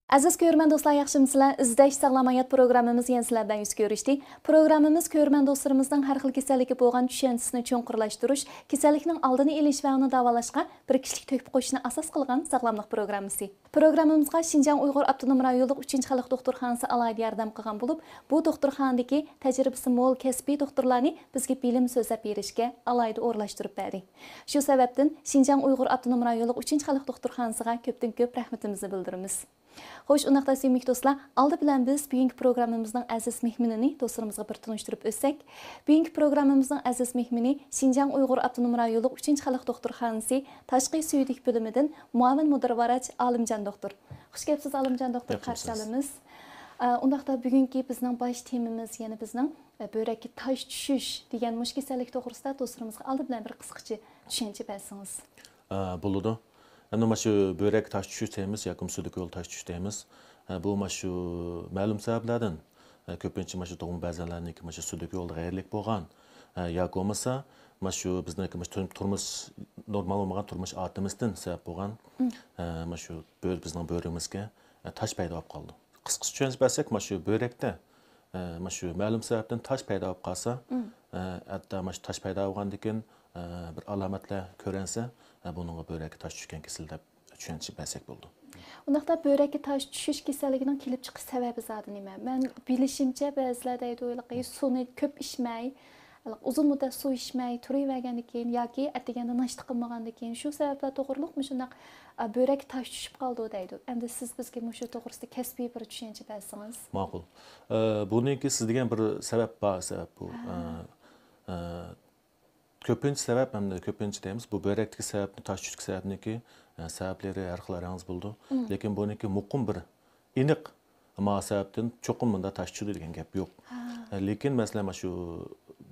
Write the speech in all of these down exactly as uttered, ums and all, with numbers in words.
ئەزىز كۆرۈرمەن دوستلار، ياخشىمۇسىلەر؟ ئىزدەش ساغلام ھايات پروگراممىمىز يەنە سىلەر بىلەن يۈز كۆرۈشتى. پروگراممىمىز كۆرۈرمەن دوستلىرىمىزنىڭ ھەر خىل كېسەللىككە بولغان چۈشەنچىسىنى چوڭقۇرلاشتۇرۇش، كېسەللىكنىڭ ئالدىنى ئېلىش ۋە ئۇنى داۋالاشقا بىر كىشىلىك تۆھپە قوشۇشنى ئاساس قىلغان ساغلاملىق پروگراممىسى. پروگراممىمىزغا شىنجاڭ ئۇيغۇر ئاپتونوم رايونلۇق ئۈچىنچى خەلق دوختۇرخانىسى ئالاھىدە ياردەم قىلغان بولۇپ، بۇ دوختۇرخانىدىكى تەجرىبىسى مول كەسپىي دوختۇرلارنى بىزگە بىلىم سۆزلەپ بېرىشكە ئالاھىدە ئورۇنلاشتۇرۇپ بەردى. شۇ سەۋەبتىن شىنجاڭ ئۇيغۇر ئاپتونوم رايونلۇق ئۈچىنچى خەلق دوختۇرخانىسىغا كۆپتىن كۆپ رەھمىتىمىزنى بىلدۈرىمىز. خوش، ئۇنداقتا سۆيۈملۈك دوستلار، ئالدى بىلەن بىز بۈگۈنكى پروگراممىمىزنىڭ ئەزىز مېھمىنىنى دوستلىرىمىزغا بىر تونۇشتۇرۇپ ئۆتسەك. بۈگۈنكى پروگراممىمىزنىڭ ئەزىز مېھمىنى شىنجاڭ ئۇيغۇر ئاپتونوم رايونلۇق ئۈچىنچى خەلق دوختۇرخانىسى تاشقى سۈيدۈك بۆلۈمىدىن مۇئاۋىن مۇدىر ۋراچ ئالىمجان دوختۇر. خۇش كەپسىز، ئالىمجان دوختۇر، قارشى ئالىمىز. ئە، ئۇنداقتا بۈگۈنكى بىزنىڭ باش تېمىمىز يەنە بىزنىڭ، ئە، بۆرەككە تاش چۈشۈش دېگەن مۇشۇ كېسەللىك توغرىسىدا دوستلىرىمىزغا ئالدى بىلەن بىر قىسقىچە چۈشەنچە بەرسىڭىز. ئە، بولىدۇ. ئەمدى مانا شۇ بۆرەك تاش چۈشۈش دەيمىز ياكى سۈيدۈك يول تاش چۈشۈش دەيمىز. ئە، بۇ مانا شۇ مەلۇم سەۋەبلەردىن، ئە، كۆپىنچە مانا شۇ تۇغما بەزەنلەرنىڭكى مانا شۇ سۈيدۈك يولىدا غەيرىيلىك بولغان، ئە، ياكى بولمىسا مانا شۇ بىزنىڭكى مانا شۇ تۇرمۇش، نورمال بولمىغان تۇرمۇش ئادىتىمىزدىن سەۋەب بولغان، ئە، مانا شۇ بۆ-، بىزنىڭ بۆرىمىزگە، ئە، تاش پەيدا بولۇپ قالىدۇ. قىسقىچە چۈشەنچە بەرسەك، مانا شۇ بۆرەكتە، ئە، مانا شۇ مەلۇم سەۋەبتىن تاش پەيدا بولۇپ قالسا، ئە، ھەتتا مانا شۇ تاش پەيدا بولغاندىن كېيىن، ئە، بىر ئالامەتلەر كۆرۈنسە، ئە، بۇنىڭغا بۆرەككە تاش چۈشكەن كېسىلى دەپ چۈشەنچە بەرسەك بولىدۇ. ئۇنداقتا بۆرەككە تاش چۈشۈش كېسەللىكىنىڭ كېلىپ چىقىش سەۋەبى زادى نېمە؟ مەن بىلىشىمچە، بەزىلەر دەيدۇ، ھېلىقى سۇنى كۆپ ئىچمەي، ھېلىقى ئۇزۇن مۇددەت سۇ ئىچمەي تۇرۇۋەرگەندىن كېيىن ياكى ئەتىگەندە ناشتا قىلمىغاندىن كېيىن شۇ سەۋەبلەر توغرۇلۇق مۇشۇنداق، ئە، بۆرەك تاش چۈشۈپ قالىدۇ دەيدۇ. ئەمدى سىز بىزگە مۇشۇ توغرىسىدا كەسپىي بىر چۈشەنچە بەرسىڭىز. ماقۇل. ئە، بۇنىڭكى سىز دېگەن بىر سەۋەب بار، سەۋەب بۇ. ئە، ئە، كۆپىنچە سەۋەب، ھەمدە كۆپىنچە دەيمىز، بۇ بۆرەكتىكى سەۋەبنى، تاش چۈشۈشتىكى سەۋەبنىڭكى، ئە، سەۋەبلىرى ھەر خىل ئەرەڭز بولىدۇ. لېكىن بۇنىڭكى مۇقىم بىر ئېنىق، ما سەۋەبتىن چوقۇم مۇندا تاش چۈشىدۇ دېگەن گەپ يوق. ئە، لېكىن مەسىلەن، مانا شۇ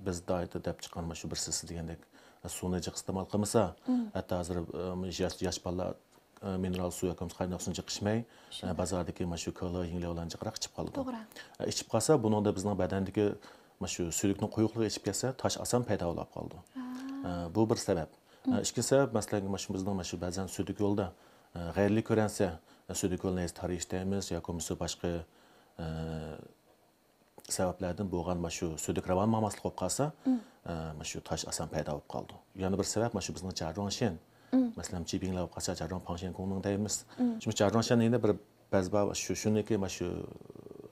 بىز دائىدا دەپ چىققان مانا شۇ بىر سىز دېگەندەك، ئە، سۇنى جىق ئىستېمال قىلمىسا، ھەتتا ھازىر، ئە، ياش، ياش بالىلار، ئە، مىنېرال سۇ ياكى بولمىسا قايناق سۇنى جىق ئىچمەي، ئە، بازاردىكى مانا شۇ كالا، يىڭلې بىلەن جىقراق ئىچىپ قالىدۇ. توغرا. ئە، ئىچىپ قالسا، بۇنىڭدا بىزنىڭ بەدەندىكى مانا شۇ سۈيدۈكنىڭ قويۇقلۇقى ئېشىپ كەتسە، تاش ئاسان پەيدا بولۇپ قالىدۇ. ئە، بۇ بىر سەۋەب. ئىككىنچى سەۋەب، مەسىلەن، مانا شۇ بىزنىڭ مانا شۇ بەزەن سۈيدۈك يولدا، ئە، غەيرىيلىك كۆرەنسە، ئە، سۈيدۈك يول نەيزە تارىيىش دەيمىز ياكى بولمىسا باشقا، ئە، سەۋەبلەردىن بولغان مانا شۇ سۈيدۈك راۋان ماڭماسلىق بولۇپ قالسا، ئە، مانا شۇ تاش ئاسان پەيدا بولۇپ قالىدۇ. يەنە بىر سەۋەب مانا شۇ بىزنىڭ جارۇڭشەن. مەسىلەن، جىبىڭلار بولۇپ قالسا، جارۇڭ پاڭشەن كۇڭنىڭ دەيمىز. شۇ جارۇڭشەن يەنە بىر بەز بار، شۇ، شۇنىڭكى مانا شۇ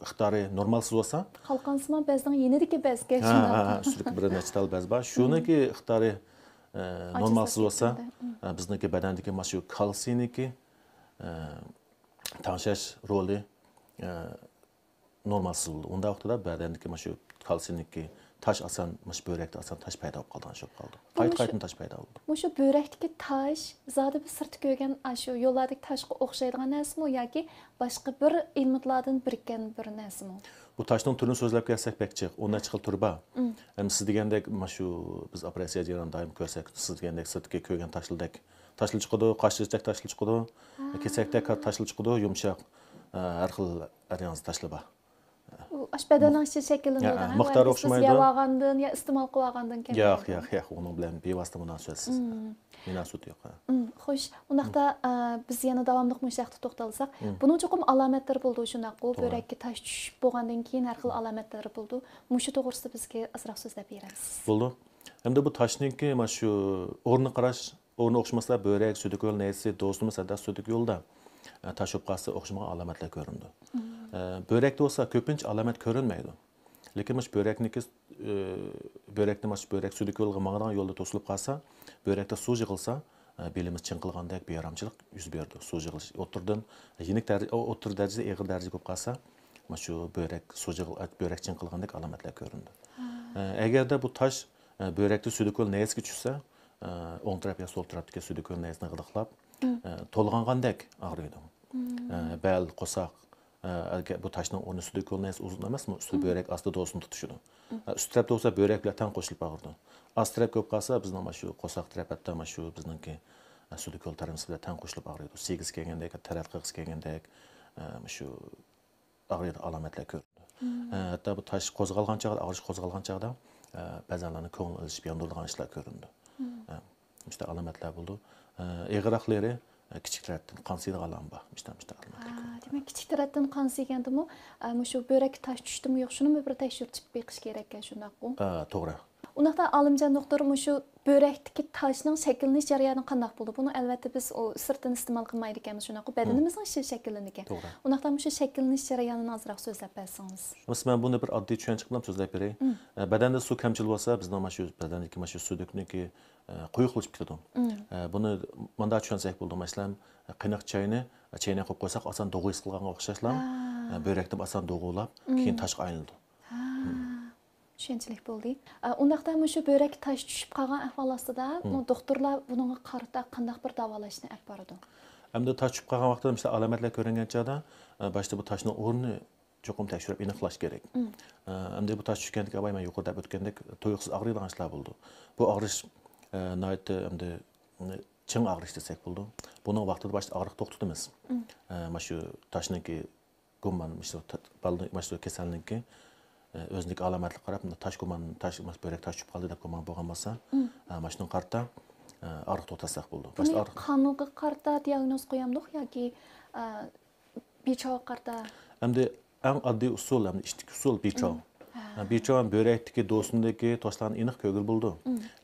ئىقتىدارى نورمالسىز بولسا. خالقانسىمان بەزنىڭ يېنىدىكى بەزگە ھە، شۇنداق. ھە، ھە، سۈرۈك بىر نەچچە تال بەز بار. شۇنىڭكى ئىقتىدارى، ئە، نورمالسىز بولسا، ئە، بىزنىڭكى بەدەندىكى مانا شۇ كالسىينىڭكى، ئە، تەڭشەش رولى، ئە، نورمالسىز بولىدۇ. ئۇنداق ۋاقتىدا بەدەندىكى مانا شۇ كالسىينىڭكى تاش ئاسان، مانا شۇ بۆرەكتە ئاسان تاش پەيدا بولۇپ قالىدىغان ئىش بولۇپ قالىدۇ. قايتا قايتىدىن تاش پەيدا بولىدۇ. مۇشۇ بۆرەكتىكى تاش زادى بىز سىرتتا كۆرگەن ئاشۇ يوللاردىكى تاشقا ئوخشايدىغان نەرسىمۇ ياكى باشقا بىر ئېلېمېنتلاردىن بىرىككەن بىر نەرسىمۇ؟ بۇ تاشنىڭ تۈرىنى سۆزلەپ كەتسەك بەك جىق، ئون نەچچە خىل تۈرى بار. ئەمدى سىز دېگەندەك، مانا شۇ بىز ئوپېراتسىيە جەريانىدا دائىم كۆرسەك، سىز دېگەندەك سىرتتىكى كۆرگەن تاشلىدەك تاشلا چىقىدۇ، قاشتېشىدەك تاشلا چىقىدۇ، كېسەكتەك تاشلا چىقىدۇ، يۇمشاق، ھەر خىل ئەرەڭزە تاشلا بار. ئۇ ئاشۇ بەدەننىڭ ئىچىدە شەكىللىنىدۇ. مىقدارى ئوخشىمايدۇ. يەپ ئالغاندىن يا ئىستېمال قىلىۋالغاندىن كەلمەيدۇ. ياق، ياق، ياق، ئۇنىڭ بىلەن بىۋاسىتە مۇناسىۋەتسىز. مۇناسىۋىتى يوق. خوش، ئۇنداقتا، ئە، بىز يەنە داۋاملىق مۇشۇ ھەقتە توختالساق، بۇنىڭ چوقۇم ئالامەتلىرى بولىدۇ، شۇنداققۇ؟ توغرا. بۆرەككە تاش چۈشۈپ بولغاندىن كېيىن ھەر خىل ئالامەتلىرى بولىدۇ. مۇشۇ توغرىسىدا بىزگە ئازراق سۆزلەپ بېرەمسىز؟ بولىدۇ. ئەمدى بۇ تاشنىڭكى مانا شۇ ئورنىنى قاراش، ئورنى ئوخشىماسلا، بۆرەك، سۈيدۈك يول نەيزىسى، دوزىنىمۇ سەددا سۈيدۈك يولدا، ئە، تاش بولۇپ قالسا ئوخشىمىغان ئالامەتلەر كۆرۈنىدۇ. ئە، بۆرەكتە بولسا كۆپىنچە ئالامەت كۆرۈنمەيدۇ. لېكىن مۇشۇ بۆرەكنىڭكى، ئە، بۆرەكنى مۇشۇ بۆرەك سۈيدۈك يولغا ماڭىدىغان يولدا توسۇلۇپ قالسا، بۆرەكتە سۇ يىغىلسا، ئە، بېلىمىز چىڭقىلغاندەك بىئارامچىلىق يۈز بېرىدۇ. سۇ يىغىلىش ئوتتۇرىدىن يېنىك دەرىجە، ئوتتۇرا دەرىجىدە، ئېغىر دەرىجىگە بولۇپ قالسا، مۇشۇ بۆرەك سۇ يىغىل-، بۆرەك چىڭقىلغاندەك ئالامەتلەر كۆرۈنىدۇ. ئە، ئەگەردە بۇ تاش، ئە، بۆرەكتە سۈيدۈك يول نەيزىسىگە چۈشسە، ئە، ئوڭ تەرەپ يا سول تەرەپتىكى سۈيدۈك يول نەيزىسىنى غىدىقلاپ، ئە، تولغانغاندەك ئاغرىيدۇ. ئە، بەل، قورساق، ئە، ئەگەر بۇ تاشنىڭ ئورنى سۈيدۈك يول نەيزىسى ئۇزۇن ئەمەسمۇ، ئۈستى بۆرەك، ئاستى دوزىنى تۇتىشىدۇ. ئە، ئۈست تەرەپتە بولسا بۆرەك بىلەن تەڭ قوشۇلۇپ ئاغرىيدۇ. ئاست تەرەپكە بولۇپ قالسا بىزنىڭ مانا شۇ قورساق تەرەپ، ھەتتا مانا شۇ بىزنىڭكى، ئە، سۈيدۈك يول تەرىمىسى بىلەن تەڭ قوشۇلۇپ ئاغرىيدۇ. سىيگىسى كەلگەندەك، تەرەت قېغىسى كەلگەندەك، ئە، مۇشۇ ئاغرىيدۇ، ئالامەتلەر كۆرۈنىدۇ. ئە، ھەتتا بۇ تاش قوزغالغان چاغدا، ئاغرىش قوزغالغان چاغدا، ئە، بەزەنلەرنىڭ كۆڭلى ئېلىشىپ ياندۇرىدىغان ئىشلار كۆرۈنىدۇ. ئە، مۇشۇنداق ئالامەتلەر بولىدۇ. ئە، ئېغىرراقلىرى، ئە، كىچىك تەرەتتىن قان سىيىدىغانلارمۇ بار. مۇشۇنداق، مۇشۇنداق ئالامەتلەر كۆرۈلىدۇ. دېمەك، كىچىك تەرەتتىن قان سىيگەندىمۇ، ئە، مۇشۇ بۆرەككە تاش چۈشتىمۇ يوق، شۇنىمۇ بىر تەكشۈرتۈپ بېقىش كېرەككەن، شۇنداققۇ؟ ئە، توغرا. ئۇنداقتا ئالىمجان دوختۇر، مۇشۇ بۆرەكتىكى تاشنىڭ شەكىللىنىش جەريانى قانداق بولىدۇ؟ بۇنى ئەلۋەتتە بىز ئۇ سىرتتىن ئىستېمال قىلمايدىكەنمىز، شۇنداققۇ؟ بەدىنىمىزنىڭ ئىچىدە شەكىللىنىدىكەن. توغرا. ئۇنداقتا مۇشۇ شەكىللىنىش جەريانىنى ئازراق سۆزلەپ بەرسىڭىز. مەسىلەن، مەن بۇنى بىر ئاددىي چۈشەنچە بىلەن سۆزلەپ بېرەي. ئە، بەدەندە سۇ كەمچىل بولسا، بىزنىڭ مانا شۇ بەدەندىكى مانا شۇ سۈيدۈكنىڭكى، ئە، قويۇقلىشىپ كېتىدۇ. ئە، بۇنى مۇنداق چۈشەنسەك بولىدۇ. مەسىلەن، قېنىق چاينى چەينەك قىلىپ قويساق، ئاسان دوغۇ ھېس قىلغانغا ئوخشاشلا، ئە، بۆرەكتىن ئاسان دوغۇلار، كېيىن تاشقا ئايلىنىدۇ. ھە، چۈشەنچىلىك بولدى. ئە، ئۇنداقتا مۇشۇ بۆرەككە تاش چۈشۈپ قالغان ئەھۋال ئاستىدا، بۇ دوختۇرلار بۇنىڭغا قارىتا قانداق بىر داۋالاش ئېلىپ بارىدۇ؟ ئەمدى تاش چۈشۈپ قالغان ۋاقىتتا، مىسال، ئالامەتلەر كۆرۈنگەن چاغدا، ئە، باشتا بۇ تاشنىڭ ئورنى چوقۇم تەكشۈرۈپ ئېنىقلاش كېرەك. ئە، ئەمدى بۇ تاش چۈشكەندىكى ئاۋاي، مەن يۇقىرىدا دەپ ئۆتكەندەك، تۇيۇقسىز ئاغرىيدىغان ئىشلار بولىدۇ. بۇ ئاغرىش، ئە، ناھايىتى ئەمدى چىڭ ئاغرىش دېسەك بولىدۇ. بۇنىڭ ۋاقتىدا باشتا ئاغرىق توختىتىمىز. ئە، مانا شۇ تاشنىڭكى گۇمان، مانا شۇ تا-، بالىنىڭ، مانا شۇ كېسەلنىڭكى، ئە، ئۆزىنىڭكى ئالامەتلىكىگە قاراپ، تاش گۇمان، تاش، بۆرەك تاش چۈشۈپ قالدى دەپ گۇمان بولغان بولسا، ئە، مانا شۇنىڭغا قارىتا، ئە، ئاغرىق توختاتساق بولىدۇ. بۇنى قانغا قارىتا دىئاگنوز قويامدۇق ياكى، ئە، بىچاۋغا قارىتا؟ ئەمدى ئەڭ ئاددىي ئۇسۇل، ئەمدى ئىشتىكى ئۇسۇل بىچاۋ. بىچاۋ بۆرەكتىكى، دوۋسۇندىكى تاشلارنى ئېنىق كۆرگىلى بولىدۇ.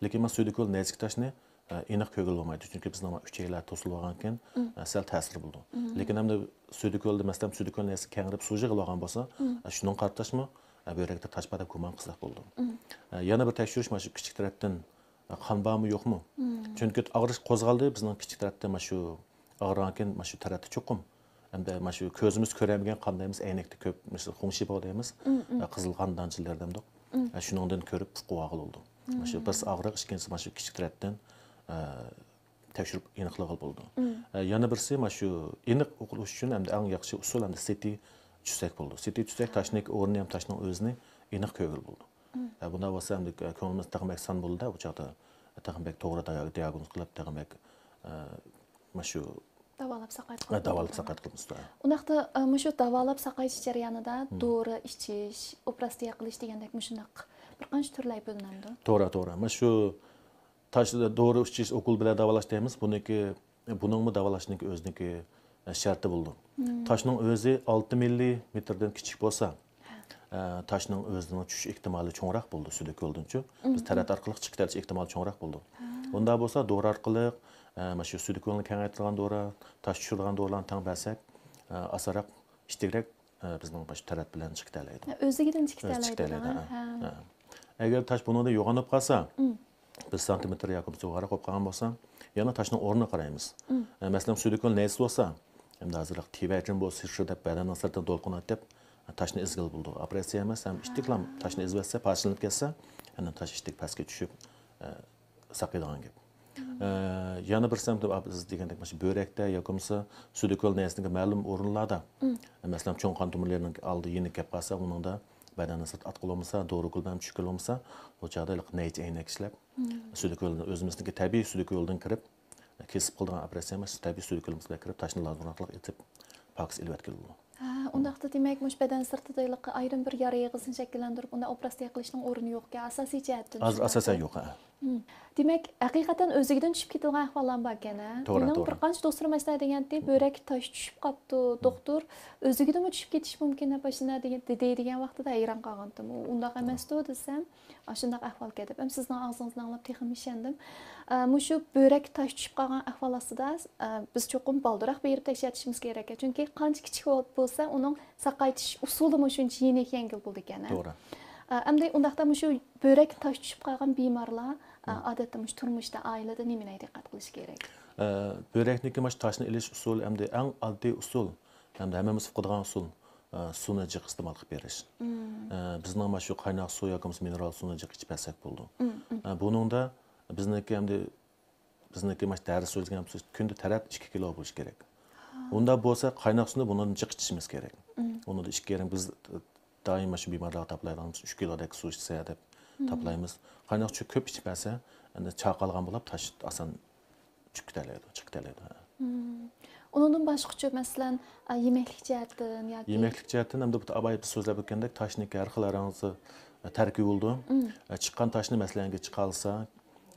لېكىن مانا سۈيدۈكۆل نەزىكى تاشنى، ئە، ئېنىق كۆرگىلى بولمايدۇ. چۈنكى بىزنىڭ ئۈچەيلەر توسۇلۇۋالغانكەن، ئە، سەل تەسىرى بولىدۇ. لېكىن ئەمدى سۈيدۈكۆلدە، مەسىلەن، سۈيدۈكۆل نەزىكى كەڭرىيىپ سۇ يىغىلىۋالغان بولسا، ئە، شۇنىڭغا قارىتاشمۇ، ئە، بۆرەكتە تاش بار دەپ گۇمان قىلساق بولىدۇ. ئە، يەنە بىر تەكشۈرۈش مانا شۇ كىچىك تەرەپتىن قان بارمۇ يوقمۇ؟ چۈنكى ئاغرىش قوزغالدى، بىزنىڭ كىچىك تەرەپتە مانا شۇ ئاغرىغانكەن، مانا شۇ تەرەپتە چوقۇم. ئەمدى مانا شۇ كۆزىمىز كۆرەلمىگەن قان دەيمىز، ئەينەكتە كۆپ، مىسال، خۇڭشىباۋ دەيمىز، قىزىل قان دانچىلىرى دەمدۇق. شۇنىڭدىن كۆرۈپ ئۇقۇۋالغىلى بولىدۇ. مانا شۇ بىرسى ئاغرىق، ئىككىنچىسى مانا شۇ كىچىك تەرەپتىن، ئە، تەكشۈرۈپ ئېنىقلىغىلى بولىدۇ. ئە، يەنە بىرسى مانا شۇ ئېنىق ئۇقۇش ئۈچۈن ئەمدى ئەڭ ياخشى ئۇسۇل ئەمدى سىتى چۈشسەك بولىدۇ. سىتى چۈشسەك تاشنىڭكى ئورنىنى ھەم تاشنىڭ ئۆزىنى ئېنىق كۆرگىلى بولىدۇ. ئە، بۇنداق بولسا ئەمدى كۆڭلىمىز تېخىمۇ بەك سان بولىدۇ، بۇ چاغدا تېخىمۇ بەك توغرا دىياگنوز قىلىپ، تېخىمۇ بەك، ئە، مانا شۇ داۋالاپ ساقايتقىلى، داۋالاپ ساقايتقىلى بولىدۇ. ئۇنداقتا، ئە، مۇشۇ داۋالاپ ساقايتىش جەريانىدا دورا ئىچىش، ئوپېراتسىيە قىلىش دېگەندەك مۇشۇنداق بىر قانچە تۈرلەرگە بۆلۈنەمدۇ؟ توغرا، توغرا. مانا شۇ تاش، دورا ئىچىش، ئوكۇل بىلەن داۋالاش دەيمىز. بۇنىڭكى، بۇنىڭمۇ داۋالاشنىڭكى ئۆزىنىڭكى شەرتى بولىدۇ. تاشنىڭ ئۆزى ئالتە مىللىمېتىردىن كىچىك بولسا، ئە، تاشنىڭ ئۆزىنىڭ چۈشۈش ئېھتىمالى چوڭراق بولىدۇ سۈيدۈكۆلدىنچۇ. بىز تەرەت ئارقىلىق چىقىپ كېتىش ئېھتىمالى چوڭراق بولىدۇ. ئۇنداق بولسا دورا ئارقىلىق، ئە، مانا شۇ سۈيدۈكۆلنى كېڭەيتىدىغان دورا، تاش چۈشۈرىدىغان دورىلارنى تەڭ بەرسەك، ئە، ئاسانراق، ئىتتىكرەك، ئە، بىزنىڭ مۇشۇ تەرەت بىلەن چىقىپ كېتەلەيدۇ. ئۆزلۈكىدىن چىقىپ كېتەلەيدۇ. ئۆزى چىقىپ كېتەلەيدۇ، ھە. ئەگەر تاش بۇنىڭدىن يوغىنىپ قالسا، بىر سانتىمېتىر ياكى بولمىسا يوغانراق بولۇپ قالغان بولسا، يەنە تاشنىڭ ئورنىغا قارايمىز. ئە، مەسىلەن، سۈيدۈكۆل نەيسى بولسا، ئەمدى ھازىرراق تىۋەجىن بولسا، شۇ دەپ بەدەننىڭ سىرتىدىن دولقۇن ئېتىپ، تاشنى ئېزىۋېلىپ بولىدۇ. ئوپېراتسىيە ئەمەس، ھەم ئىتتىكلا تاشنى ئېزىۋەتسە، پارچىلىنىپ كەتسە، ئاندىن تاش ئىتتىك پەسكە چۈشۈپ، ئە، ساقىيىدىغان گەپ. ئە، يەنە بىرسى، ئەمدى بىز دېگەندەك، مانا شۇ بۆرەكتە ياكى بولمىسا سۈيدۈكۆل نەيسىنىڭكى مەلۇم ئورۇنلاردا، مەسىلەن، چوڭ قان تومۇرلىرىنىڭ ئالدى يېنىك كەپ قالسا، ئۇنىڭدا بەدەننىڭ سىرتىغا ئاتقىلى بولمىسا، دورا ئوكۇل بىلەن چۈشكىلى بولمىسا، بۇ چاغدا ھېلىقى نەيچە ئەينەك ئىشلەپ، سۈيدۈكۆلنى ئۆزىمىزنىڭكى تەبىئىي سۈيدۈكۆلدىن كىرىپ، كېسىپ قىلىدىغان ئوپېراتسىيە ئەمەس، تەبىئىي سۈيدۈكۆلىمىز بىلەن كىرىپ، تاشنى لازېر ئارقىلىق ئېتىپ، پاكىز ئېلىۋەتكىلى بولىدۇ. ھە، ئۇنداقتا دېمەك، مۇشۇ بەدەن سىرتىدا ھېلىقى ئايرىم بىر يارا ئېغىزىنى شەكىللەندۈرۈپ، ئۇنداق ئوپېراتسىيە قىلىشنىڭ ئورنى يوقكەن، ئاساسىي جەھەتتىن. ھازىر ئاساسەن يوق، ھە. دېمەك، ھەقىقەتەن ئۆزلۈكىدىن چۈشۈپ كېتىدىغان ئەھۋاللارمۇ باركەن، ھە؟ توغرا، مېنىڭ بىر قانچە دوستلىرىم ئەسلى دېگەنتى، بۆرەككە تاش چۈشۈپ قاپتۇ، دوختۇر، ئۆزلۈكىدىنمۇ چۈشۈپ كېتىشى مۇمكىن دەپ ئاشۇنداق دېگەن، دېدى دېگەن ۋاقتىدا ھەيران قالغانتىم. ئۇ ئۇنداق ئەمەستۇ دېسەم، ئاشۇنداق ئەھۋالكەن دەپ. ھەم سىزنىڭ ئاغزىڭىزدىن ئاڭلاپ تېخىمۇ ئىشەندىم. ئە، مۇشۇ بۆرەككە تاش چۈشۈپ قالغان ئەھۋال ئاستىدا، ئە، بىز چوقۇم بالدۇرراق بېرىپ تەكشۈرتۈشىمىز كېرەك. چۈنكى قانچە كىچىك بولسا، ئۇنىڭ ساقايتىش ئۇسۇلىمۇ شۇنچە يېنىك، يەڭگىل بولىدىكەن، ھە؟ توغرا. ئە، ئەمدى ئۇنداقتا مۇشۇ بۆرەككە تاش چۈشۈپ قالغان بىمارلار، ئە، ئادەتتە مۇشۇ تۇرمۇشتا، ئائىلىدە نېمىلەرگە دىققەت قىلىش كېرەك؟ ئە، بۆرەكنىڭكى مانا شۇ تاشنى ئېلىش ئۇسۇلى ئەمدى ئەڭ ئاددىي ئۇسۇل، ھەمدە ھەممىمىز ئۇقىدىغان ئۇسۇل، ئە، سۇنى جىق ئىستېمال قىلىپ بېرىش. ئە، بىزنىڭ مانا شۇ قايناق سۇ ياكى بولمىسا مىنېرال سۇنى جىق ئىچىپ بەرسەك بولىدۇ. ئە، بۇنىڭدا بىزنىڭكى ئەمدى، بىزنىڭكى مانا شۇ دەرس سۆزلىگەن بولسا، كۈندە تەرەت ئىككى كىلو بولۇشى كېرەك. ئۇنداق بولسا، قايناق سۇنى بۇنىڭدىن جىق ئىچىشىمىز كېرەك. ئۇنىڭدا ئىككى يېرىم، بىز دائىم مانا شۇ بىمارلارغا تاپىلايدىغىنىمىز ئۈچ كىلودەك سۇ ئىچسە دەپ تاپىلايمىز. قايناق سۇ كۆپ ئىچىپ بەرسە، ئەمدى چاقالغان بولۇپ، تاش ئاسان چۈشۈپ كېتەلەيدۇ، چىقىپ كېتەلەيدۇ. ئۇنىڭدىن باشقىچە، مەسىلەن، ئە، يېمەكلىك جەھەتتىن ياكى يېمەكلىك جەھەتتىن ئەمدى بۇ ئاۋايدا سۆزلەپ ئۆتكەندەك، تاشنىڭكى ھەر خىل ھەر ھازىر تەركىبى بولىدۇ. ئە، چىققان تاشنى، مەسىلەن، چىقالسا،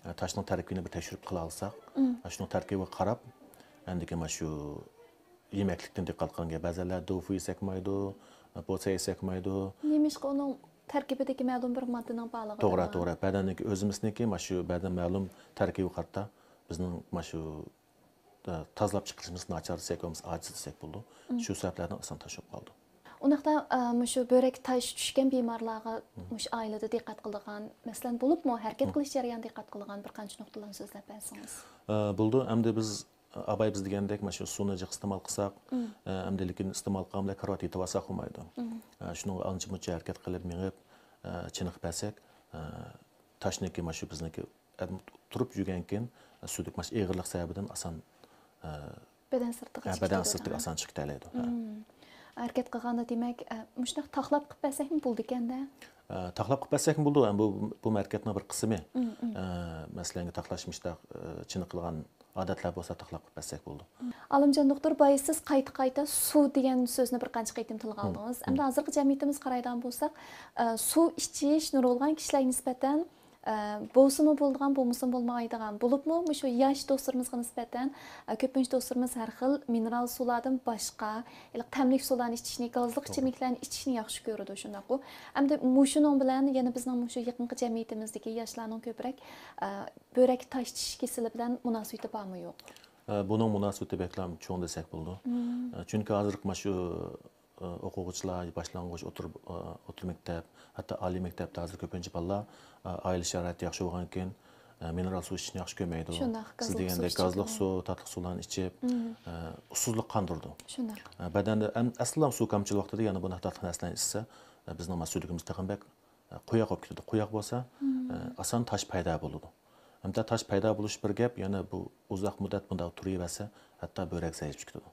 ئە، تاشنىڭ تەركىبىنى بىر تەكشۈرۈپ قىلالىساق، ئە، شۇنىڭ تەركىبىگە قاراپ، ئەندىكى مانا شۇ يېمەكلىكتىن دىققەت قىلغانكەن، بەزىلەر دوفۇ يېسەك مايدۇ، پوچا يېسەك مايدۇ. نېمىشقا ئۇنىڭ تەركىبىدىكى مەلۇم بىر ماددىنىڭ بارلىقى. توغرا، توغرا. بەدەننىڭكى ئۆزىمىزنىڭكى مانا شۇ بەدەن مەلۇم تەركىبىگە قارىتا بىزنىڭ مانا شۇ تازىلاپ چىقىرىشىمىز ناچار دېسەك بولمىسا ئاجىز دېسەك بولىدۇ. شۇ سەۋەبلەردىن ئاسان تاش بولۇپ قالىدۇ. ئۇنداقتا مۇشۇ بۆرەك تاش چۈشكەن بىمارلارغا مۇشۇ ئائىلىدە دىققەت قىلىدىغان، مەسىلەن، بولۇپمۇ ھەرىكەت قىلىش جەريانىدا دىققەت قىلىدىغان بىر قانچە نۇقتىلارنى سۆزلەپ بەرسىڭىز. بولىدۇ. ئەمدى بىز ئاباي بىز دېگەندەك مانا شۇ سۇنى جىق ئىستېمال قىلساق، ئەمدى لېكىن ئىستېمال قىلغان بىلەن كارىۋاتتا يېتىۋالساق بولمايدۇ. شۇنىڭغا ئانچە مۇنچە ھەرىكەت قىلىپ مېڭىپ، چېنىقىپ بەرسەك، تاشنىڭكى مانا شۇ بىزنىڭكى تۇرۇپ يۈرگەنكىن سۇدىكى مانا شۇ ئېغىرلىق سەۋەبىدىن ئاسان بەدەن سىرتىغا بەدەن سىرتىغا ئاسان چىقىپ كېتەلەيدۇ. ھەرىكەت قىلغاندا دېمەك مۇشۇنداق تاقلاپ قىلىپ بەرسەكمۇ بولىدىكەندە. تاقلاپ قىلىپ بەرسەكمۇ بولىدۇ. بۇ بۇ ھەرىكەتنىڭ بىر قىسمى. مەسىلەن تاقلاش مۇشتاق چېنىقىدىغان ئادەتلەر بولسا تاقلاپ قىلىپ بەرسەك بولىدۇ. ئالىمجان دوختۇر، بايا سىز قايتا قايتا سۇ دېگەن سۆزنى بىر قانچە قېتىم تىلغا ئالدىڭىز. ئەمدى ھازىرقى جەمئىيىتىمىزگە قارايدىغان بولساق، سۇ ئىچىش نۇرغۇنلىغان كىشىلەرگە نىسبەتەن بولسىمۇ بولىدىغان، بولمىسىمۇ بولمايدىغان، بولۇپمۇ مۇشۇ ياش دوستلىرىمىزغا نىسبەتەن كۆپىنچە دوستلىرىمىز ھەر خىل مىنېرال سۇلاردىن باشقا ھېلىقى تەملىك سۇلارنى ئىچىشنى، گازلىق ئىچىملىكلەرنى ئىچىشنى ياخشى كۆرىدۇ، شۇنداققۇ؟ ئەمدى مۇشۇنىڭ بىلەن يەنە بىزنىڭ مۇشۇ يېقىنقى جەمئىيىتىمىزدىكى ياشلارنىڭ كۆپرەك بۆرەك تاش چىشىش كېسىلى بىلەن مۇناسىۋىتى بارمۇ يوق؟ بۇنىڭ مۇناسىۋىتى بەكلا چوڭ دېسەك بولىدۇ. چۈنكى ھازىرقى مانا شۇ ئوقۇغۇچىلار، باشلانغۇچ، ئوتتۇرا، ئوتتۇرا مەكتەپ، ھەتتا ئالىي مەكتەپتە ھازىر كۆپىنچە بالىلار ئائىلە شارائىتى ياخشى بولغانكىن مىنېرال سۇ ئىچىشنى ياخشى كۆرمەيدۇ. شۇنداق، سىز دېگەندەك گازلىق سۇ، تاتلىق سۇلارنى ئىچىپ، ئۇسسۇزلۇققا قاندۇرىدۇ. بەدەندە ئەسلىلا سۇ كەمچىل ۋاقتىدا يەنە بۇنداق تاتلىق نەرسىلەرنى ئىچسە، بىزنىڭ سۈيدۈكىمىز تېخىمۇ بەك قويۇق بولۇپ كېتىدۇ. قويۇق بولسا، ئاسان تاش پەيدا بولىدۇ. ھەمدە تاش پەيدا بولۇش بىر گەپ، يەنە بۇ ئۇزاق مۇددەت بۇنداق تۇرۇۋەرسە، ھەتتا بۆرەك زەئىپلىشىپ كېتىدۇ.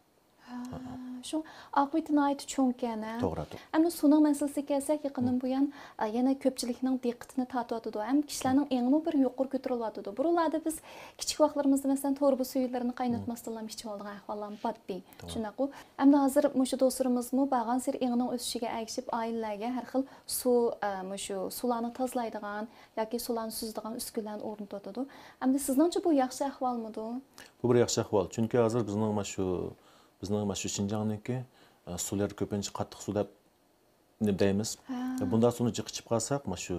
شۇ ئاقىۋىتى ناھايىتى چوڭكەن. توغرا، توغرا. ئەمدى سۇنىڭ مەسىلىسىگە كەلسەك، يېقىندىن بۇيان يەنە كۆپچىلىكنىڭ دىققىتىنى تارتىۋاتىدۇ. ھەم كىشىلەرنىڭ ئېڭىمۇ بىر يۇقىرى كۆتۈرۈلۈۋاتىدۇ. بۇرۇنلاردا بىز كىچىك ۋاقىتلىرىمىزدا، مەسىلەن، توربا سۈيلىرىنى قايناتماستىنلا ئىچىۋالىدىغان ئەھۋاللارمۇ بارتتى. شۇنداققۇ؟ ئەمدى ھازىر مۇشۇ دوستلىرىمىزمۇ بارغانسېرى ئېڭىنىڭ ئۆسۈشىگە ئەگىشىپ، ئائىلىلەرگە ھەر خىل سۇ، مۇشۇ سۇلارنى تازىلايدىغان ياكى سۇلارنى سۈزىدىغان ئۈسكۈنىلەرنى ئورنىتىۋاتىدۇ. ئەمدى سىزنىڭچە بۇ ياخشى ئەھۋالمىدۇ؟ بۇ بىر ياخشى ئەھۋال. چۈنكى ھازىر بىزنىڭ مانا شۇ، بىزنىڭ مانا شۇ شىنجاڭنىڭكى سۇلىرى كۆپىنچە قاتتىق سۇ دەپ نېمە دەيمىز. بۇنداق سۇنى جىق ئىچىپ قالساق، مانا شۇ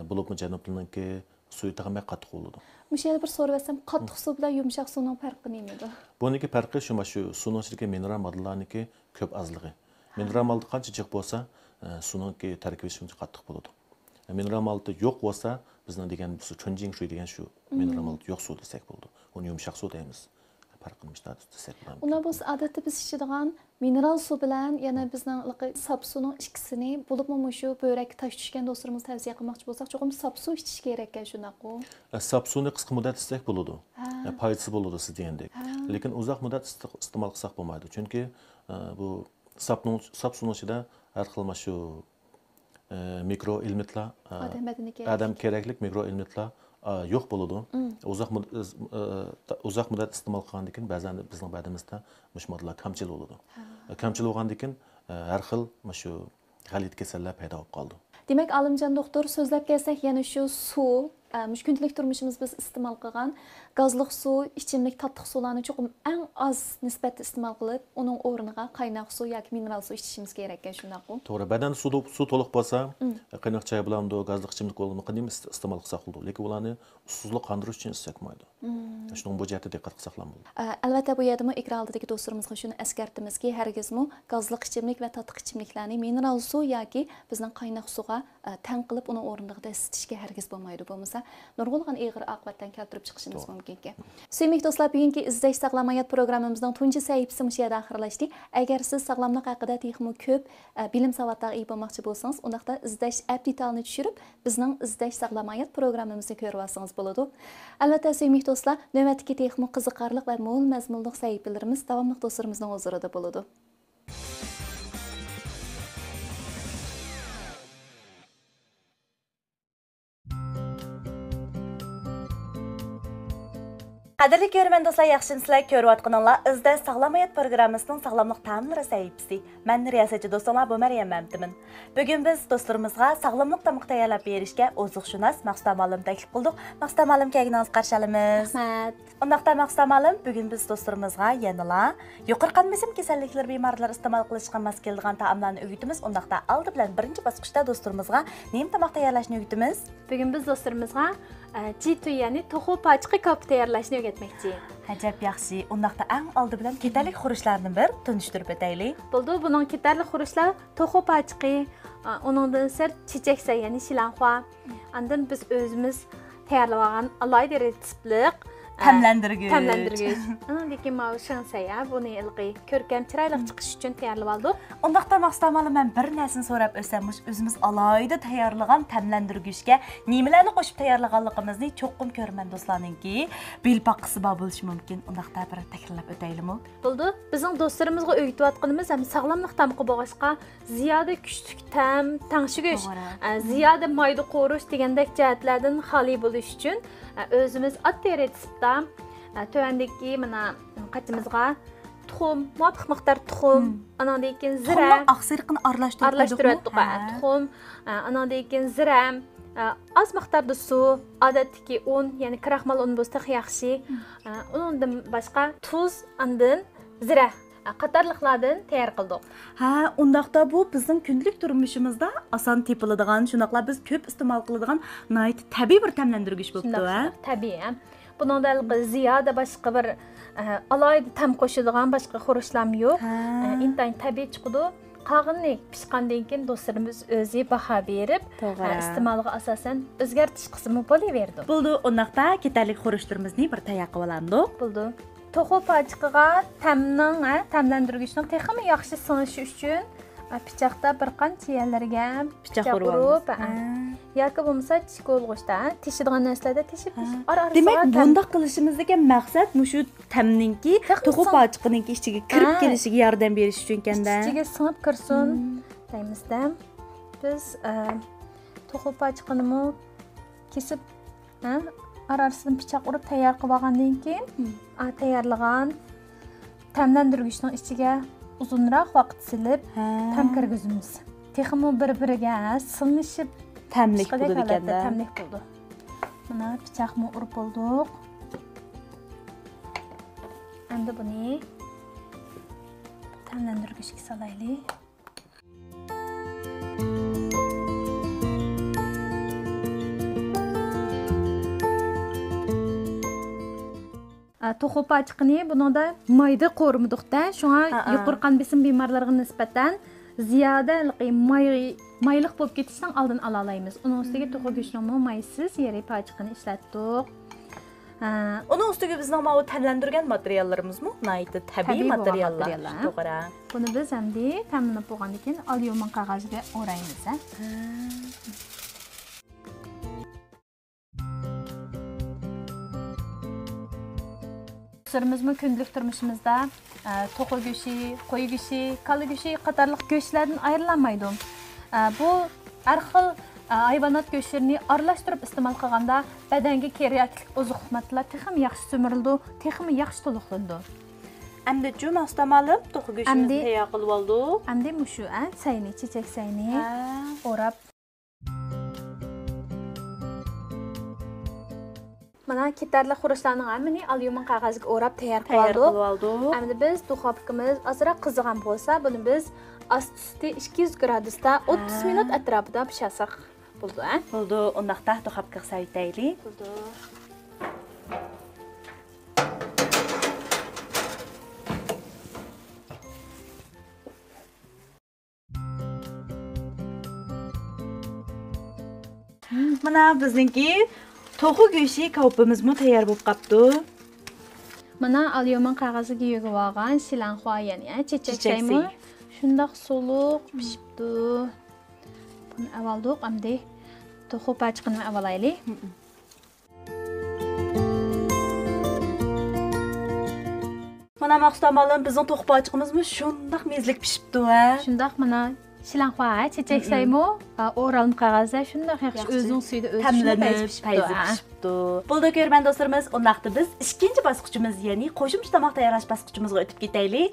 بولۇپمۇ جەنۇبلىنىڭكى سۇيى تېخىمۇ بەك قاتتىق بولىدۇ. مۇشۇ يەردە بىر سوراۋەتسەم، قاتتىق سۇ بىلەن يۇمشاق سۇنىڭ پەرقى نېمىدۇ؟ بۇنىڭكى پەرقى شۇ، مانا شۇ سۇنىڭ ئىچىدىكى مىنېرال ماددىلارنىڭكى كۆپ ئازلىقى. مىنېرال ماددا قانچە جىق بولسا، سۇنىڭكى تەركىبى شۇنچە قاتتىق بولىدۇ. مىنېرال ماددا يوق بولسا، بىزنىڭ دېگەن شۇ چۈنجىڭ شۇي دېگەن شۇ مىنېرال ماددا يوق سۇ دېسەك بولىدۇ. ئۇنى يۇمشاق سۇ دەيمىز. پەرقىنى مۇشۇنداق دېسەك بولامدۇ؟ ئۇنداق بولسا، ئادەتتە بىز ئىچىدىغان مىنېرال سۇ بىلەن يەنە بىزنىڭ ساپ سۇنىڭ ئىككىسىنى، بولۇپمۇ مۇشۇ بۆرەككە تاش چۈشكەن دوستلىرىمىزغا تەۋسىيە قىلماقچى بولساق، چوقۇم ساپ سۇ ئىچىش كېرەككەن، شۇنداققۇ؟ ساپ سۇنى قىسقا مۇددەت ئىچسەك بولىدۇ. پايدىسى بولىدۇ سىز دېگەندەك. لېكىن ئۇزاق مۇددەت ئىستېمال قىلساق بولمايدۇ. چۈنكى بۇ ساپنىڭ، ساپ سۇنىڭ ئىچىدە ھەر خىل مانا شۇ مىكرو ئېلېمېنتلار، ئادەم بەدىنىگە كېرەكلىك مىكرو ئېلېمېنتلار يوق بولىدۇ. ئۇزاق مۇد-، ئۇزاق مۇددەت ئىستېمال قىلغاندىن كېيىن بەزەن بىزنىڭ بەدىنىمىزدە مۇشۇ ماددىلار كەمچىل بولىدۇ. كەمچىل بولغاندىن كېيىن ھەر خىل مۇشۇ غەلىتە كېسەللەر پەيدا بولۇپ قالىدۇ. دېمەك، ئالىمجان دوختۇر، سۆزلەپ كەلسەك، يەنە شۇ سۇ، مۇشۇ كۈندىلىك تۇرمۇشىمىزدا بىز ئىستېمال قىلغان گازلىق سۇ، ئىچىملىك تاتلىق سۇلارنى چوقۇم ئەڭ ئاز نىسبەتتە ئىستېمال قىلىپ، ئۇنىڭ ئورنىغا قايناق سۇ ياكى مىنېرال سۇ ئىچىشىمىز كېرەككەن، شۇنداققۇ؟ توغرا، بەدەندە سۇ، سۇ تولۇق بولسا، قايناق چاي بولامدۇ، گازلىق ئىچىملىك بولامدۇ، قانداق ئىستېمال قىلساق بولىدۇ. لېكىن ئۇلارنى ئۇسسۇزلۇق قاندۇرۇش ئۈچۈن ئىچسەك بولمايدۇ. شۇنىڭ بۇ جەھەتتە دىققەت قىلساقلا بولىدۇ. ئەلۋەتتە، بۇ يەردىمۇ ئېكران ئالدىدىكى دوستلىرىمىزغا شۇنى ئەسكەرتىمىزكى، ھەرگىزمۇ گازلىق ئىچىملىك ۋە تاتلىق ئىچىملىكلەرنى مىنېرال سۇ ياكى بىزنىڭ قايناق سۇغا تەڭ قىلىپ، ئۇنىڭ ئورنىغا دەسسىتىشكە ھەرگىز بولمايدۇ. بولمىسا، نۇرغۇنلىغان ئېغىر ئاقىۋەتلەرنى كەلتۈرۈپ چىقىشىمىز مۇمكىنكەن. سۆيۈملۈك دوستلار، بۈگۈنكى ئىزدەش ساغلام ھايات پروگراممىمىزنىڭ تۇنجى سەھىپىسى مۇشۇ يەردە ئاخىرلاشتى. ئەگەر سىز ساغلاملىق ھەققىدە تېخىمۇ كۆپ بىلىم ساۋاتلارغا ئىگە بولماقچى بولسىڭىز، ئۇنداقتا ئىزدەش ئەپ دېتالىنى چۈشۈرۈپ، بىزنىڭ ئىزدەش ساغلام ھايات پروگراممىمىزنى كۆرۈۋالسىڭىز بولىدۇ. ئەلۋەتتە، سۆيۈملۈك دوستلار، نۆۋەتتىكى تېخىمۇ قىزىقارلىق ۋە مول مەزمۇنلۇق سەھىپىلىرىمىز داۋاملىق دوستلىرىمىزنىڭ ھۇزۇرىدا بولىدۇ. قەدىرلىك كۆرۈرمەن دوستلار، ياخشىمۇسىلەر؟ كۆرۈۋاتقىنىڭلار ئىزدەن ساغلام ھايات پروگراممىسىنىڭ ساغلاملىق تەملىرى سەھىپىسى. مەن رىياسەتچى دوستۇڭلار بۇ مەريەم مەمتىمىن. بۈگۈن بىز دوستلىرىمىزغا ساغلاملىق تامىقى تەييارلاپ بېرىشكە ئوزۇقشۇناس مەخسۇت مۇئەللىمنى تەكلىپ قىلدۇق. مەخسۇت مۇئەللىم، كەلگىنىڭىزگە قارشى ئالىمىز. رەھمەت. ئۇنداقتا مەخسۇت مۇئەللىم، بۈگۈن بىز دوستلىرىمىزغا يەنىلا يۇقىرى قان بېسىم كېسەللىكلىرى بىمارلىرى ئىستېمال قىلىشقا ماس كېلىدىغان تائاملارنى ئۆگىتىمىز. ئۇنداقتا ئالدى بىلەن بىرىنچى باسقۇچتا دوستلىرىمىزغا نېمە تاماق تەييارلاشنى ئۆگىتىمىز؟ بۈگۈن بىز دوستلىرىمىزغا، ئە، جىتۇي، يەنى توخۇ پاچىقى كاۋىپى تەييارلاشنى ئۆگەتمەكچى. ئەجەب ياخشى. ئۇنداقتا ئەڭ ئالدى بىلەن كېتەرلىك خۇرۇچلارنى بىر تونۇشتۇرۇپ ئۆتەيلى. بولىدۇ، بۇنىڭ كېتەرلىك خۇرۇچلار توخۇ پاچىقى، ئا، ئۇنىڭدىن سىرت چېچەكسەي، يەنى شىلانخۇا. ئاندىن بىز ئۆزىمىز تەييارلىۋالغان ئالاھىدە رېتسېپلىق، ئا، تەملەندۈرگۈچ. تەملەندۈرگۈچ. ئۇنىڭدىن كېيىن ماۋۇ شېڭسەي، ھە، بۇنى ھېلىقى كۆركەم، چىرايلىق چىقىش ئۈچۈن تەييارلىۋالدۇق. ئۇنداقتا مەخسۇت مۇئەللىم، مەن بىر نەرسىنى سوراپ ئۆتسەم، مۇشۇ ئۆزىمىز ئالاھىدە تەييارلىغان تەملەندۈرگۈچكە نېمىلەرنى قوشۇپ تەييارلىغانلىقىمىزنى چوقۇم كۆرۈرمەن دوستلارنىڭكى بىلىپ باققۇسى بار بولۇشى مۇمكىن. ئۇنداقتا بىر تەكرارلاپ ئۆتەيلىمۇ؟ بولىدۇ. بىزنىڭ دوستلىرىمىزغا ئۆگىتىۋاتقىنىمىز ھەم ساغلاملىق تامىقى بولغاچقا، زىيادە كۈچلۈك تەم، تەڭشىگۈچ، توغرا. ئە، زىيادە مايدا قورۇش دېگەندەك جەھەتلەردىن خالىي بولۇش ئۈچۈن، ئە، ئۆزىمىز ئاددىي رېتسېپتا، ئە، تۆۋەندىكى مانا قاچىمىزغا تۇخۇم، مۇۋاپىق مىقدار تۇخۇم، مم. ئاناندىن كېيىن زىرە. تۇخۇمنىڭ ئاقسېرىقىنى ئارىلاشتۇرۇپ قويدۇقمۇ؟ ئارىلاشتۇرۇۋەتتۇق، ھە. ھە، تۇخۇم، ئە، ئاناندىن كېيىن زىرە، ئە، ئاز مىقداردا سۇ، ئادەتتىكى ئۇن، يەنى كراخمال ئۇن بولسا تېخى ياخشى. مم. ئە، ئۇنىڭدىن باشقا تۇز، ئاندىن زىرە، ئە، قاتارلىقلاردىن تەييار قىلدۇق. ھە، ئۇنداقتا بۇ بىزنىڭ كۈندىلىك تۇرمۇشىمىزدا ئاسان تېپىلىدىغان، شۇنداقلا بىز كۆپ ئىستېمال قىلىدىغان ناھايىتى تەبىئىي بىر تەملەندۈرگۈچ بوپتۇ، شۇنداق، ھە؟ شۇنداق، تەبىئىي، ھە. بۇنىڭدا ھېلىقى زىيادە باشقا بىر، ئە، ئالاھىدە تەم قوشىدىغان باشقا خۇرۇچلارمۇ يوق. ھە. ئە، ئىنتايىن تەبىئىي چىقىدۇ. قالغىنىنى پىشقاندىن كېيىن دوستلىرىمىز ئۆزى باھا بېرىپ، توغرا. ئە، ئىستېمالغا ئاساسەن ئۆزگەرتىش قىلسىمۇ بولۇۋېرىدۇ. بولىدۇ، ئۇنداقتا كېتەرلىك خۇرۇچلىرىمىزنى بىر تەييار قىلىۋالامدۇق؟ بولىدۇ. توخۇ پاچىقىغا تەمنىڭ، ھە، تەملەندۈرگۈچنىڭ تېخىمۇ ياخشى سىڭىشى ئۈچۈن، ئە، پىچاقتا بىر قانچە يەرلەرگە پىچاق پىچاق ئۇرۇپ، ئۇرۇپ، ھە. ھە. ياكى بولمىسا چىشكە ئۇرغۇچتا، ھە، تېشىدىغان نەرسىلەردە تېشىپ، ھە. تېشىپ، ئارا-، ئارىسىغا دېمەك، تەم. بۇنداق قىلىشىمىزدىكى مەقسەت مۇشۇ تەمنىڭكى تېخى توخۇ سىڭ-، پاچىقىنىڭكى ئىچىگە كىرىپ ھە. كېلىشىگە ياردەم بېرىش ئۈچۈنكەن-دە. ئىچىگە سىڭىپ كىرسۇن مم. دەيمىز-دە. بىز، ئە، توخۇ پاچىقىنىمۇ كېسىپ، ھە، ئارا-ئارىسىدىن پىچاق ئۇرۇپ تەييار قىلىۋالغاندىن كېيىن، مم. ئا، تەييارلىغان تەملەندۈرگۈچنىڭ ئىچىگە ئۇزۇنراق ۋاقىت سېلىپ، ھە. تەم كىرگۈزىمىز. تېخىمۇ بىر-بىرىگە، ھە، سىڭىشىپ تەملىك چىققۇدەك بولىدىكەن-دە. ھالەتتە تەملىك بولىدۇ. مانا پىچاقمۇ ئۇرۇپ بولدۇق. ئەمدى بۇنى تەملەندۈرگۈچكە سالايلى. ئە، توخۇ پاچىقىنى بۇنىڭدا مايدا قورۇمىدۇق-دە، شۇڭا ھە، ھە. يۇقىرى قان بېسىم بىمارلىرىغا نىسبەتەن زىيادە ھېلىقى ماي، مايلىق بولۇپ كېتىشنىڭ ئالدىنى ئالالايمىز. ئۇنىڭ ئۈستىگە توخۇ گۆشىنىڭمۇ مايسىز يېرىم پاچىقىنى ئىشلەتتۇق. ھە. ئۇنىڭ ئۈستىگە بىزنىڭ ماۋۇ تەملەندۈرگەن ماتېرىياللىرىمىزمۇ ناھايىتى تەبىئىي تەبىئىي بولغان ماتېرىياللار. ماتېرىياللار، ھە. توغرا. بۇنى بىز ئەمدى تەملىنىپ بولغاندىن كېيىن ئاليۇمىن قەغەزگە ئورايمىز، ھە. ھە. دوستلىرىمىزمۇ كۈندىلىك تۇرمۇشىمىزدا، ئە، توخۇ گۆشى، قوي گۆشى، كالا گۆشى قاتارلىق گۆشلەردىن ئايرىلالمايدۇ. ئە، بۇ ھەر خىل، ئە، ھايۋانات گۆشلىرىنى ئارىلاشتۇرۇپ ئىستېمال قىلغاندا، بەدەنگە كېرەكلىك ئوزۇقلۇق ماددىلار تېخىمۇ ياخشى سۈمۈرۈلىدۇ، تېخىمۇ ياخشى تولۇقلىنىدۇ. ئەمدىچۇ مەخسۇت مۇئەللىم، توخۇ گۆشىمىزنى ئەمدى تەييار قىلىۋالدۇق. ئەمدى مۇشۇ، ئە، سەينى، چېچەك سەينى ھە. ئوراپ. مانا كېتەرلىك خۇرۇچلارنىڭ ھەممىنى ئاليۇمىن قەغەزگە ئوراپ تەييار تەييار قىلىۋالدۇق. قىلىۋالدۇق. ئەمدى بىز دۇخوپكىمىز ئازراق قىزىغان بولسا، بۇنى بىز ئاستى ئۈستى ئىككى يۈز گرادۇستا ئوتتۇز ھە. مىنۇت ئەتراپىدا پىشارساق بولىدۇ، ھە؟ بولىدۇ، ئۇنداقتا دۇخوپكىغا سېلىۋېتەيلى. بولىدۇ. مانا بىزنىڭكى توخۇ گۆشى كاۋىپىمىزمۇ تەييار بولۇپ قاپتۇ. مانا ئاليۇمىن قەغەزگە يۆگىۋالغان شىلانخۇا يەنى، ھە، چېچەك چېچەك سەيمۇ سەي. شۇنداق سۇلۇق پىشىپتۇ. بۇنى ئەۋالدۇق، ئەمدى توخۇ پاچىقىنى ئەۋالايلى. مانا مەخسۇت مۇئەللىم، بىزنىڭ توخۇ پاچىقىمىزمۇ شۇنداق مېزىلىك پىشىپتۇ، ھە؟ شۇنداق، مانا شىلانخۇا، ھە، چېچەك سەيمۇ، ئا، ئورالما قەغەزدە شۇنداق ياخشى ياخشى. ئۆزىنىڭ سۈيىدە ئۆسۈشىدە تەملىنىپ، پەيزى پىشىپتۇ، پەيزى ھە. پىشىپتۇ. بوپتۇ. بولدى، كۆرۈرمەن دوستلىرىمىز، ئۇنداقتا بىز ئىككىنچى باسقۇچىمىز، يەنى قوشۇمچە تاماق تەييارلاش باسقۇچىمىزغا ئۆتۈپ كېتەيلى.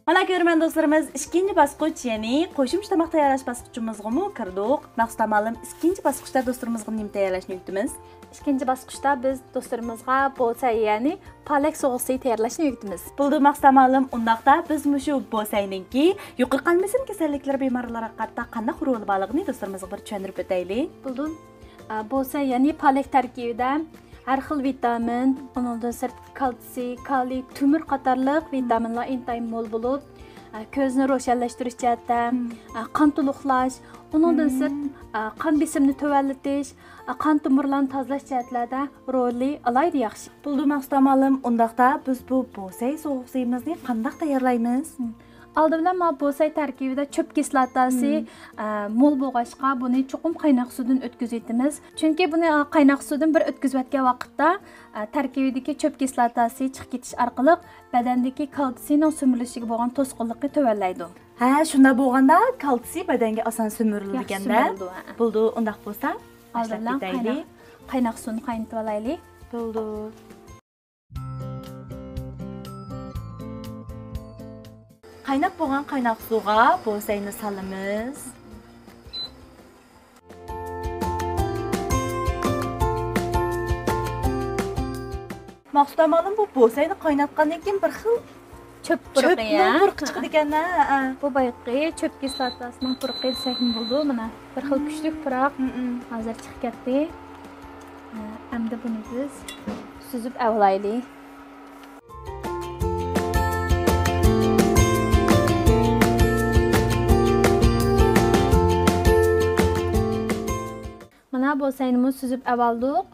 مانا، كۆرۈرمەن دوستلىرىمىز، ئىككىنچى باسقۇچ، يەنى قوشۇمچە تاماق تەييارلاش باسقۇچىمىزغىمۇ كىردۇق. مەخسۇت مالىم، ئىككىنچى باسقۇچتا دوستلىرىمىزغا نېمە تەييارلاشنى ئۆگىتىمىز؟ ئىككىنچى باسقۇچتا بىز دوستلىرىمىزغا بوسەي، يەنى پالەك سوغۇسى تەييارلاشنى ئۆگىتىمىز. بولدى، مەخسۇت مالىم، ئۇنداقتا بىز مۇشۇ بوسەينىڭكى يۇقىرى قان بېسىم كېسەللىكلىرى بىمارلىرىغا قارىتا قانداق رولى بارلىقىنى دوستلىرىمىزغا بىر چۈشەندۈرۈپ ئۆتەيلى. بولدى. ئە، بوسەي، يەنى پالەك تەركىبىدە ھەر خىل ۋىتامىن، ئۇنىڭدىن سىرت كالتسىي، كالىي، تۆمۈر قاتارلىق ۋىتامىنلار ئىنتايىن مول بولۇپ، ئە، كۆزنى روشەنلەشتۈرۈش جەھەتتە، ئە، قان تولۇقلاش، ئۇنىڭدىن سىرت، ئە، قان بېسىمىنى تۆۋەنلىتىش، ئە، قان تومۇرلارنى تازىلاش جەھەتلەردە رولى ئالاھىدە ياخشى. بولدى، مەخسۇت مالىم، ئۇنداقتا بىز بۇ بوسەي سوغۇسىمىزنى قانداق تەييارلايمىز؟ ئالدى بىلەن مانا بوسەي تەركىبىدە چۆپ كىسلاتاسى، ئە، مول بولغاچقا، بۇنى چوقۇم قايناق سۇدىن ئۆتكۈزۈۋېتىمىز. چۈنكى بۇنى، ئە، قايناق سۇدىن بىر ئۆتكۈزۈۋەتكەن ۋاقىتتا، ئە، تەركىبىدىكى چۆپ كىسلاتاسى چىقىپ كېتىش ئارقىلىق بەدەندىكى كالتسىينىڭ سۈمۈرۈلۈشىگە بولغان توسقۇنلۇقى تۆۋەنلەيدۇ. ھە، شۇنداق بولغاندا كالتسىي بەدەنگە ئاسان سۈمۈرۈلىدىكەن-دە. ياخشى سۈمۈرۈلىدۇ، ھە. بولدى، ئۇنداق بولسا، باشلاپ كېتەيلى. قايناق، قايناق سۇنى قاينىتىپ ئالايلى. بولدى. قايناپ بولغان قايناق سۇغا بوسەينى سالىمىز. مەخسۇت مالىم، بۇ بوسەينى قايناتقاندىن كېيىن بىر خىل چۆپ پۇرىقى، چۆپنىڭ پۇرىقى چىقىدىكەن-ھە. بۇ بايىقى چۆپ كىسلاتاسىنىڭ پۇرىقى دېسەكمۇ بولىدۇ. مانا، بىر خىل كۈچلۈك پۇراق. ھازىر چىقىپ كەتتى. ئەمدى بۇنى بىز سۈزۈپ ئەۋلايلى. مانا بوسەينىمۇ سۈزۈپ ئەۋالدۇق.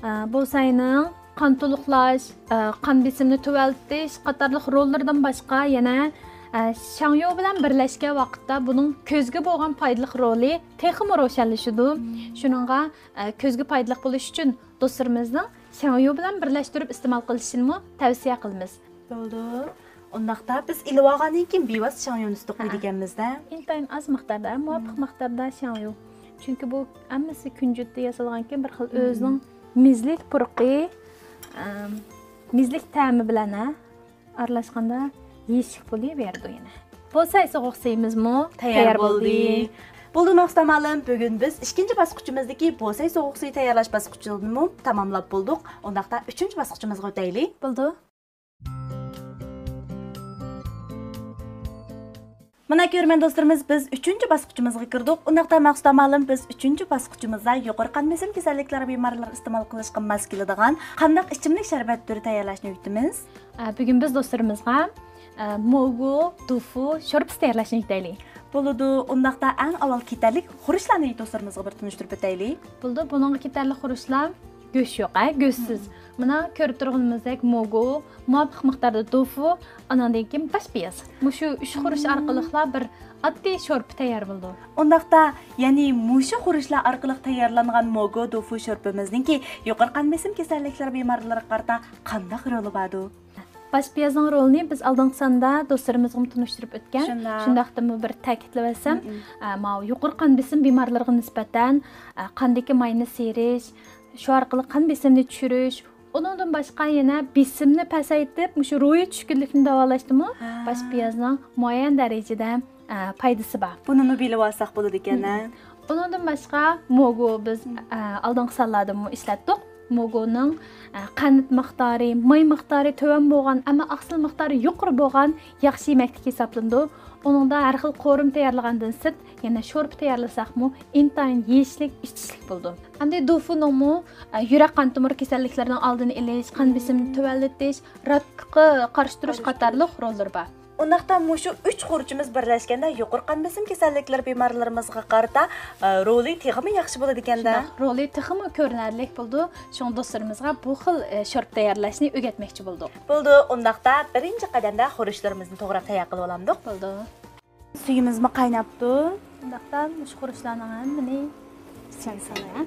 ئە، بوسەينىڭ قان تولۇقلاش، ئە، قان بېسىمىنى تۆۋەنلىتىش قاتارلىق روللىرىدىن باشقا يەنە، ئە، شاڭيۇ بىلەن بىرلەشكەن ۋاقىتتا بۇنىڭ كۆزگە بولغان پايدىلىق رولى تېخىمۇ روشەنلىشىدۇ. شۇنىڭغا، ئە، كۆزگە پايدىلىق بولۇشى ئۈچۈن دوستلىرىمىزنىڭ شاڭيۇ بىلەن بىرلەشتۈرۈپ ئىستېمال قىلىشىنىمۇ تەۋسىيە قىلىمىز. بولدى. ئۇنداقتا بىز ئىلىۋالغاندىن كېيىن بىۋاسىتە شاڭيۇنى ئىسسىتىپ قويىدىكەنمىز-دە. ئىنتايىن ئاز مىقداردا، مۇۋاپىق مىقداردا شاڭيۇ. چۈنكى بۇ ھەممىسى كۈنجۈتتە ياسالغانكەن، بىر خىل ئۆزىنىڭ مېزلىك پۇرىقى، ئەم، مېزلىك تەمى بىلەن، ھە، ئارىلاشقاندا يېيىشلىك بولۇۋېرىدۇ يەنە. بوسەي سوغۇقسىيىمىزمۇ تەييار بولدى. بولدى، مەخسۇت مالىم، بۈگۈن بىز ئىككىنچى باسقۇچىمىزدىكى بوسەي سوغۇقسىيى تەييارلاش باسقۇچىنىمۇ تاماملاپ بولدۇق. ئۇنداقتا ئۈچىنچى باسقۇچىمىزغا ئۆتەيلى. بولدى. مانا، كۆرۈرمەن دوستلىرىمىز، بىز ئۈچىنچى باسقۇچىمىزغا كىردۇق. ئۇنداقتا مەخسۇت مالىم، بىز ئۈچىنچى باسقۇچىمىزدا يۇقىرى قان بېسىم كېسەللىكلىرى بىمارلىرى ئىستېمال قىلىشقا ماس كېلىدىغان قانداق ئىچىملىك شەربەت تۈرى تەييارلاشنى ئۆگىتىمىز؟ ئە، بۈگۈن بىز دوستلىرىمىزغا، ئە، موگو، دۇفۇ شورپىسى تەييارلاشنى ئۆگىتەيلى. بولىدۇ، ئۇنداقتا ئەڭ ئاۋۋال كېتەرلىك خۇرۇچلارنى دوستلىرىمىزغا بىر تونۇشتۇرۇپ ئۆتەيلى. بولىدۇ، بۇنىڭغا كېتەرلىك خۇرۇچلار گۆش يوق، ھە، گۆشسىز. مانا كۆرۈپ تۇرغىنىمىزدەك موگو، مۇۋاپىق مىقداردا دۇفۇ، ئانىڭدىن كېيىن باش پىياز. مۇشۇ ئۈچ خۇرۇچ ئارقىلىقلا بىر ئاددىي شورپا تەييار بولىدۇ. ئۇنداقتا، يەنى مۇشۇ خۇرۇچلار ئارقىلىق تەييارلانغان موگو دۇفۇ شورپىمىزنىڭكى يۇقىرى قان بېسىم كېسەللىكلىرى بىمارلىرىغا قارىتا قانداق رولى باردۇ؟ باش پىيازنىڭ رولىنى بىز ئالدىنقى ساندا دوستلىرىمىزغىمۇ تونۇشتۇرۇپ ئۆتكەن. شۇنداق. شۇنداقتىمۇ بىر تەكىتلىۋەتسەم، ئە، ماۋۇ يۇقىرى قان بېسىم بىمارلىرىغا نىسبەتەن، ئە، قاندىكى ماينى سىيرىش، شۇ ئارقىلىق قان بېسىمنى چۈشۈرۈش، ئۇنىڭدىن باشقا يەنە بېسىمنى پەسەيتىپ، مۇشۇ روھىي چۈشكۈنلۈكنى داۋالاشتىمۇ باش پىيازنىڭ مۇئەييەن دەرىجىدە، ئە، پايدىسى بار. بۇنىمۇ بىلىۋالساق بولىدىكەن، ھە؟ ئۇنىڭدىن باشقا موگو بىز، ئە، ئالدىنقى سانلاردىمۇ ئىشلەتتۇق. موگونىڭ، ئە، قەنت مىقدارى، ماي مىقدارى تۆۋەن بولغان، ئەمما ئاقسىل مىقدارى يۇقىرى بولغان ياخشى يېمەكلىك ھېسابلىنىدۇ. ئۇنىڭدا ھەر خىل قورۇما تەييارلىغاندىن سىرت، يەنە شورپا تەييارلىساقمۇ ئىنتايىن يېيىشلىك، ئىچىشلىك بولىدۇ. ئەمدى دۇفۇنىڭمۇ، ئە، يۈرەك قان تومۇر كېسەللىكلىرىنىڭ ئالدىنى ئېلىش، قان بېسىمىنى تۆۋەنلىتىش، راكقا قارشى تۇرۇش قاتارلىق روللىرى بار. ئۇنداقتا مۇشۇ ئۈچ خۇرۇچىمىز بىرلەشكەندە يۇقىرى قان بېسىم كېسەللىكلىرى بىمارلىرىمىزغا قارىتا، ئە، رولى تېخىمۇ ياخشى بولىدىكەن-دە. شۇنداق، رولى تېخىمۇ كۆرۈنەرلىك بولىدۇ. شۇڭا دوستلىرىمىزغا بۇ خىل، ئە، شورپا تەييارلاشنى ئۆگەتمەكچى بولدۇق. بولىدۇ، ئۇنداقتا بىرىنچى قەدەمدە خۇرۇچلىرىمىزنى توغراپ تەييار قىلىۋالامدۇق. بولىدۇ. سۈيىمىزمۇ قايناپتۇ. ئۇنداقتا مۇشۇ خۇرۇچلارنىڭ ھەممىنى سۈيىگە سالاي.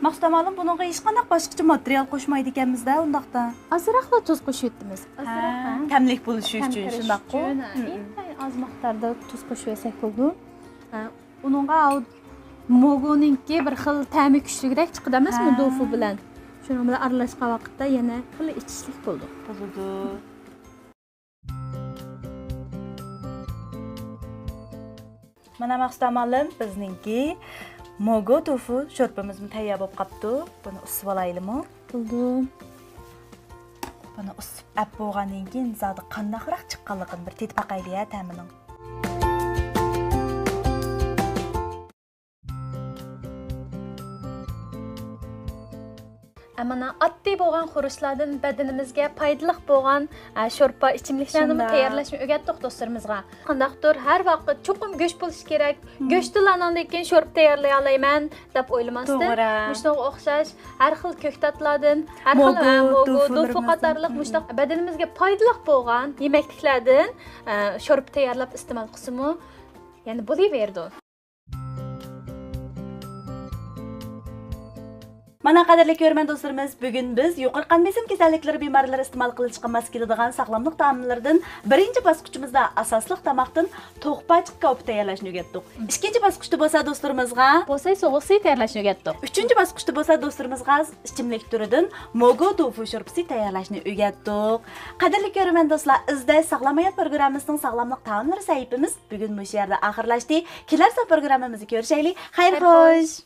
ماقسۇت ئامالىم، بۇنىڭغا ھېچقانداق باشقىچە ماتېرىيال قوشمايدىكەنمىز-دە ئۇنداقتا. ئازراقلا تۇز قوشۇۋېتىمىز. ئازراق، ھە، ھە. تەملىك بولۇشى تەم ئۈچۈن، كىرىش شۇنداققۇ؟ ئۈچۈن، ھە. مم. ئىنتايىن ئاز مىقداردا تۇز قوشۇۋەتسەك بولىدۇ. ھە، ئۇنىڭغا ئاۋۇ موگونىڭكى بىر خىل تەمى كۈچلۈكرەك چىقىدۇ ئەمەسمۇ، ھە. دوفۇ بىلەن. شۇنىڭ بىلەن ئارىلاشقان ۋاقىتتا يەنە خېلى ئىچىشلىك بولىدۇ. بولىدۇ. مانا ماقسۇت ئامالىم، بىزنىڭكى موگو توفۇ شورپىمىزمۇ تەييار بولۇپ قاپتۇ. بۇنى ئۇسسىۋالايلىمۇ؟ بولدى. بۇنى ئۇسسىپ ئەپ بولغاندىن كېيىن زادى قانداقراق چىققانلىقىنى بىر تېتىپ باقايلى ھە تەمىنىڭ. مانا ئاددىي بولغان خۇرۇچلاردىن بەدىنىمىزگە پايدىلىق بولغان، ئە، شورپا ئىچىملىكلەرنىمۇ شۇنداق. تەييارلاشنى ئۆگەتتۇق دوستلىرىمىزغا. قانداقتۇر ھەر ۋاقىت چوقۇم گۆش بولۇشى كېرەك، مم. گۆشتىنلا ئاندىن كېيىن شورپا تەييارلىيالايمەن دەپ ئويلىماستىن، توغرا. مۇشۇنىڭغا ئوخشاش ھەر خىل كۆكتاتلاردىن، ھەر خىل، موگو، ئە، موگو، توفۇلىرىمىز، دوفۇ قاتارلىق، مم. مۇشۇنداق بەدىنىمىزگە پايدىلىق بولغان يېمەكلىكلەردىن، ئە، شورپا تەييارلاپ ئىستېمال قىلسىمۇ يەنە بولۇۋېرىدۇ. مانا، قەدىرلىك كۆرۈرمەن دوستلىرىمىز، بۈگۈن بىز يۇقىرى قان بېسىم كېسەللىكلىرى بىمارلىرى ئىستېمال قىلىشقا ماس كېلىدىغان ساغلاملىق تائاملىرىدىن بىرىنچى باسقۇچىمىزدا ئاساسلىق تاماقتىن توخۇ پاچىقى كاۋىپى تەييارلاشنى ئۆگەتتۇق. ئىككىنچى باسقۇچتا بولسا دوستلىرىمىزغا بوساي سوغۇسى تەييارلاشنى ئۆگەتتۇق. ئۈچىنچى باسقۇچتا بولسا دوستلىرىمىزغا ئىچىملىك تۈرىدىن موگو توفۇ شورپىسى تەييارلاشنى ئۆگەتتۇق. قەدىرلىك كۆرۈرمەن دوستلار، ئىزدەش ساغلام ھايات پروگراممىسىنىڭ ساغلاملىق تائاملىرى سەھىپىمىز بۈگۈن مۇشۇ يەردە ئاخىرلاشتى. كېلەر سان پروگراممىمىزدا كۆرۈشەيلى. خەير خوش.